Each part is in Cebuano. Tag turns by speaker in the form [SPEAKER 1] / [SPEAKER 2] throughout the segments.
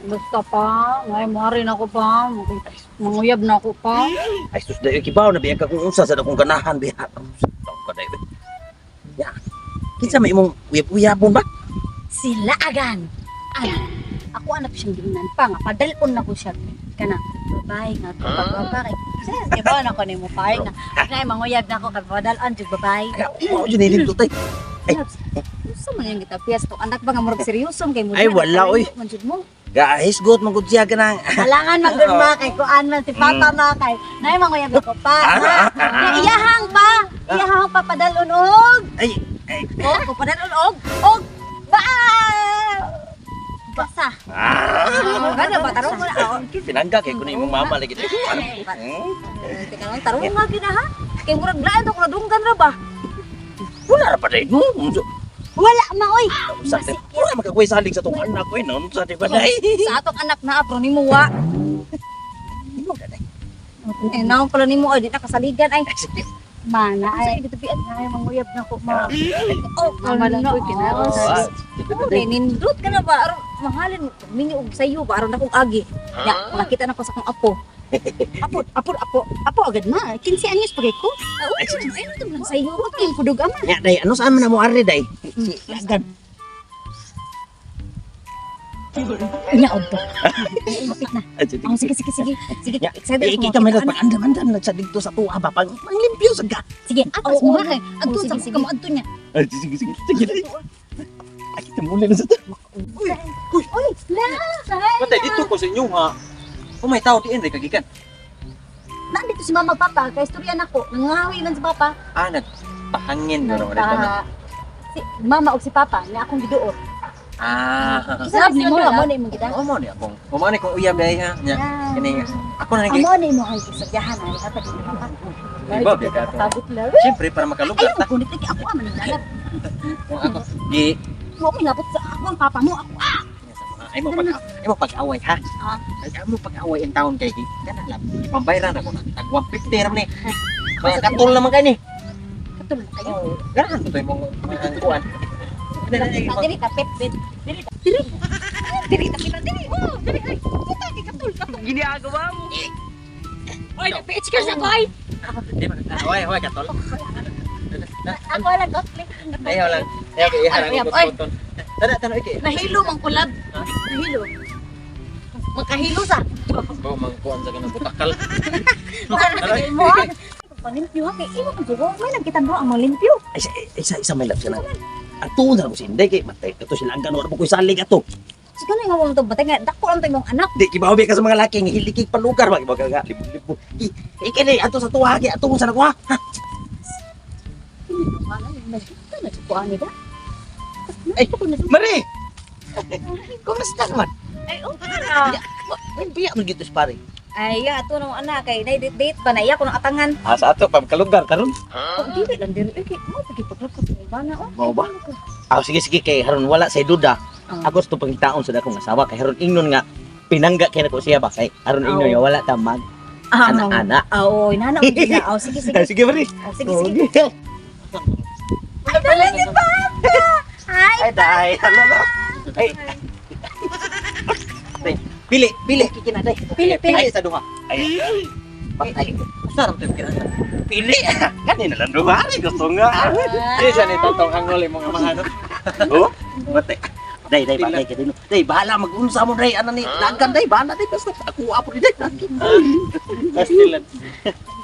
[SPEAKER 1] Basta pa, ngay mo rin ako pa. Manguyab na ako pa.
[SPEAKER 2] Ay sus, dai kibaw na biya ka kung unsa sa akong ganahan biya. Taon ka dai. Ya. Kinsa may imong uyab-uyabon ba?
[SPEAKER 3] Sila agan. Ay, ako anak siyang giingnan pa nga padalon na ko siya kana babae nga babae. Kay ba na ko nimo pa nga. Nay manguyab na ko kay padalon jud babae.
[SPEAKER 2] Ay, mao jud ni dito tay. Ay.
[SPEAKER 3] Gusto man yung gitapiyas to anak ba nga murag seryoso kay mo.
[SPEAKER 2] Ay, wala, oy.
[SPEAKER 3] Man jud mo.
[SPEAKER 2] Gahisgot man gud siya kanang.
[SPEAKER 3] Halangan man gud ma kay kuan man si papa ma kay nay manguyab ko pa. Nga iyahang pa. Iyahang pa padalon og.
[SPEAKER 2] Ay, ay.
[SPEAKER 3] Oh, ko padalon og og ba. Basa.
[SPEAKER 2] Ah,
[SPEAKER 3] Gana ba tarong mo na? Oh.
[SPEAKER 2] Pinangga kay kuno imong mama lagi.
[SPEAKER 3] Teka lang, tarong nga gina ha? Kay murag laan to kadunggan ra ba?
[SPEAKER 2] Wala ra pa dai mo.
[SPEAKER 3] Wala ma oy.
[SPEAKER 2] Sa wala makakuy salig sa tong anak ko eh, no? Sa di ba dai?
[SPEAKER 3] Sa atong anak na apro nimo wa. Eh naon pala nimo ay di na kasaligan ay.
[SPEAKER 1] Mana
[SPEAKER 3] Ay
[SPEAKER 1] ay.
[SPEAKER 3] gitubian
[SPEAKER 1] Ay, manguyab na ko ma.
[SPEAKER 3] Oh,
[SPEAKER 1] Mama lang ko kinaros.
[SPEAKER 3] Oh, nindot ka na ba? Aron mahalin mo minyo og sayo ba aron akong agi. Ya, makita na ko sa akong apo.
[SPEAKER 1] Apo, apo, apo, apo agad ma. 15 anyos pa kay ko.
[SPEAKER 3] Ay, ay, ay, lang sayo.
[SPEAKER 1] Okay, kudog ama.
[SPEAKER 2] Ya dai, ano saan man na mo arre dai? Si Lagan.
[SPEAKER 3] Nya og to. Mapit na. Oh, sige, sige, sige. Sige,
[SPEAKER 2] Ya,
[SPEAKER 3] excited
[SPEAKER 2] Eh,
[SPEAKER 3] ako
[SPEAKER 2] ikaw may
[SPEAKER 3] makita, anak.
[SPEAKER 2] pag-andam-andam na sa dito sa tuwa ba pang panglimpyo sa ka.
[SPEAKER 3] Sige,
[SPEAKER 1] Atos
[SPEAKER 3] oo,
[SPEAKER 1] mo ha kay. Adto
[SPEAKER 3] Oo,
[SPEAKER 1] sa
[SPEAKER 3] sige, sige.
[SPEAKER 1] kamo adto niya.
[SPEAKER 2] Ay, sige, sige, sige. Dai. Ay, kita muli na sa ta.
[SPEAKER 4] Uy, uy,
[SPEAKER 3] Uy, la.
[SPEAKER 4] patay dito ko sa inyo ha. Kung may tao diin, rin kagikan.
[SPEAKER 3] Nandito si mama papa, kay istorya nako. Nangahoy man si papa.
[SPEAKER 4] Ah, nagpahangin ko naman dito.
[SPEAKER 3] Nagpa- Si mama og si papa na akong giduot.
[SPEAKER 4] Ah,
[SPEAKER 3] Sab ni mo mo na imong gida.
[SPEAKER 4] mo mo ni akong. Mo ni kong uyab dai ha. Nya, kini ako na nang
[SPEAKER 3] Amo na imong ang gisagyahan ay hatag ni papa.
[SPEAKER 4] Iba, biya ka to.
[SPEAKER 3] Tabot lang.
[SPEAKER 4] Siyempre para makalugar
[SPEAKER 3] Ayaw
[SPEAKER 4] ta.
[SPEAKER 3] mo kunit ako aman ang lalab.
[SPEAKER 4] Kung ako gi
[SPEAKER 3] Mo minabot sa ako ang papa mo ako.
[SPEAKER 4] ay mo pag-away ha.
[SPEAKER 3] Ah.
[SPEAKER 4] Ay mo pag-away ang taon kay kana lang. Pambayran ako na tag 150 ra man ni. Mga katol naman kay ni.
[SPEAKER 3] Katulog kayo.
[SPEAKER 4] Oh, ganahan to imong mga kuan.
[SPEAKER 3] Diri ta pet pet. Diri ta. Diri. Diri ta pet diri. Oh, diri ay. Puta kay katul katul.
[SPEAKER 2] Ginagawa mo.
[SPEAKER 1] Oy, na-PH ka sa koy.
[SPEAKER 4] Di ba? Away, away katol.
[SPEAKER 3] Ako lang cosplay.
[SPEAKER 4] Ayaw lang. Ayaw kay iharang
[SPEAKER 1] Ay,
[SPEAKER 4] ko
[SPEAKER 1] ay.
[SPEAKER 4] tol. Tara, tara iki.
[SPEAKER 3] Nahilo mang kulab. Nahilo. Magkahilo sa.
[SPEAKER 4] Baw mangkuan sa kanang butakal.
[SPEAKER 3] Mo. Palimpyo ha kay imo kung sugo may nagkitan bro ang malimpyo.
[SPEAKER 2] Ay, isa, isa may love siya na. Ato na ko si Inday kay matay. Ato sila ang ganun ko salig ato.
[SPEAKER 3] Siguro nga mo to batay nga dako lang to imong anak.
[SPEAKER 2] Di kibaw ka sa mga laki nga hilikig palugar ba kibaw ka nga libo-libo. Ikini ato sa tuwa kay ato sa nakuha. Ha? Ay, Mari. Kumusta naman?
[SPEAKER 3] Ay, okay na.
[SPEAKER 2] Ay, biya mo gito pare.
[SPEAKER 3] Ay, ya, ato na mo anak kay nay date date ba na iya ko nang atangan.
[SPEAKER 2] Ah, sa ato pa kalugar karon.
[SPEAKER 3] Oh, dili lang diri kay mo pagi paglakot ni bana oh.
[SPEAKER 2] Mao ba? Ah, sige sige kay haron wala say duda.
[SPEAKER 3] Ah.
[SPEAKER 2] Ako sa pangitaon sa dakong asawa kay haron ingnon nga pinangga kay nako siya ba kay haron ingnon nga wala ta mag ana-ana.
[SPEAKER 3] Ah, oo, inana mo na. Oh, sige sige.
[SPEAKER 2] Ah, sige Mari.
[SPEAKER 3] Oh, sige sige. Ay, dala si Papa. Hi.
[SPEAKER 2] Ay, dai. Hello. Ay. Day, pili, pili kikina day.
[SPEAKER 3] Pili, pili.
[SPEAKER 4] Ay sa duha.
[SPEAKER 2] Ay. Patay.
[SPEAKER 4] Usa ra to kinahanglan.
[SPEAKER 2] Pili. Kanina lang duha. Ay, gusto nga.
[SPEAKER 4] Di siya ni totong angol imong amahan.
[SPEAKER 2] Oh, batay. Day, day, batay ka din. Day, bahala mag-unsa mo day ana ni lagan day, bahala day basta ako apo di day.
[SPEAKER 4] Pastilan.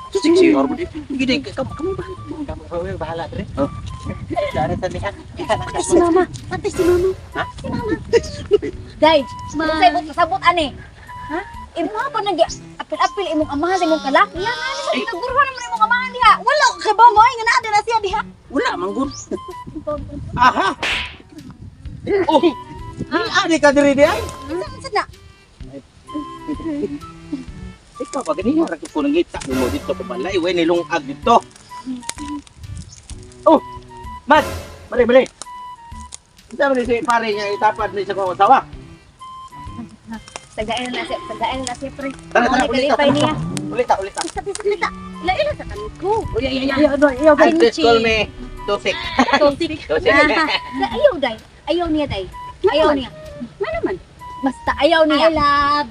[SPEAKER 2] Sige, sige, or di. Sige day, kamo kamo bahala.
[SPEAKER 4] Kamu kamu bahala dire.
[SPEAKER 2] Oh.
[SPEAKER 4] Dari sa niya.
[SPEAKER 3] Patay si Mama. Patay si Mama.
[SPEAKER 4] Ha?
[SPEAKER 3] Si Mama. Day, unsay bot kasabot ani? Ha? Imo pa nag apil-apil imong amahan sa imong kalak. Ya nga ni sa gitagurhan naman imong amahan diha. Wala ka ba mo ay nga naa na siya diha.
[SPEAKER 2] Wala man gud. Aha. Oh. Ani ka diri di ay.
[SPEAKER 3] Unsa unsa na?
[SPEAKER 2] Ikaw pa gani ra ko nangita nimo dito pa balay, way nilungag dito. Oh. Mat, mari mari. Unsa man ni si pare nga itapad ni sa kong asawa?
[SPEAKER 3] Tagain na siya, tagain na siya pre.
[SPEAKER 2] Tara, tara,
[SPEAKER 3] Mo ni
[SPEAKER 2] ulit ta.
[SPEAKER 3] kalipay niya.
[SPEAKER 4] Ulit ta, ulit ta.
[SPEAKER 3] Bisa bisa kita. Ila ila sa kami ko.
[SPEAKER 2] Uy, ay, ay, ay, ay, ay, ay, Please call me Tosik.
[SPEAKER 3] Toxic.
[SPEAKER 2] Tosik.
[SPEAKER 3] Na ayaw day. Ayaw niya day. Ayaw niya.
[SPEAKER 1] Nga naman.
[SPEAKER 3] Basta ayaw niya.
[SPEAKER 1] Hi, love.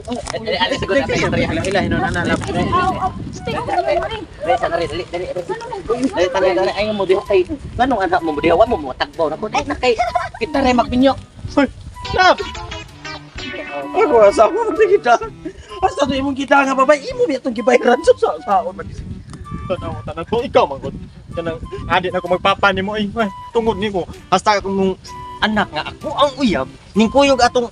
[SPEAKER 4] Dali, dali, siguro. Dali, dali, dali, dali.
[SPEAKER 1] Aw, aw, stay ko sa memory.
[SPEAKER 2] Dali, dali, dali, dali. Dali, dali, dali. Ay, mo diha kay nganong anak mo diha wa mo mo tagbaw na ko. Dali na kay kita ray magpinyo.
[SPEAKER 4] Love!
[SPEAKER 2] Ako asawa mo kita. Asa to imong kita nga babay imo biya tong gibayran sa sa saon man.
[SPEAKER 5] Tanaw, tanaw ko ikaw man gud. Kanang adi na ko magpapa nimo ay, ay tungod nimo. Hasta akong
[SPEAKER 4] Anak nga ako ang uyab ning kuyog atong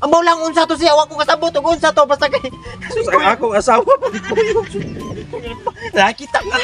[SPEAKER 4] Ambaw lang unsa to siya, wa ko kasabot og unsa to basta kay
[SPEAKER 2] Sus, ang akong asawa pa ko. Nakita ka.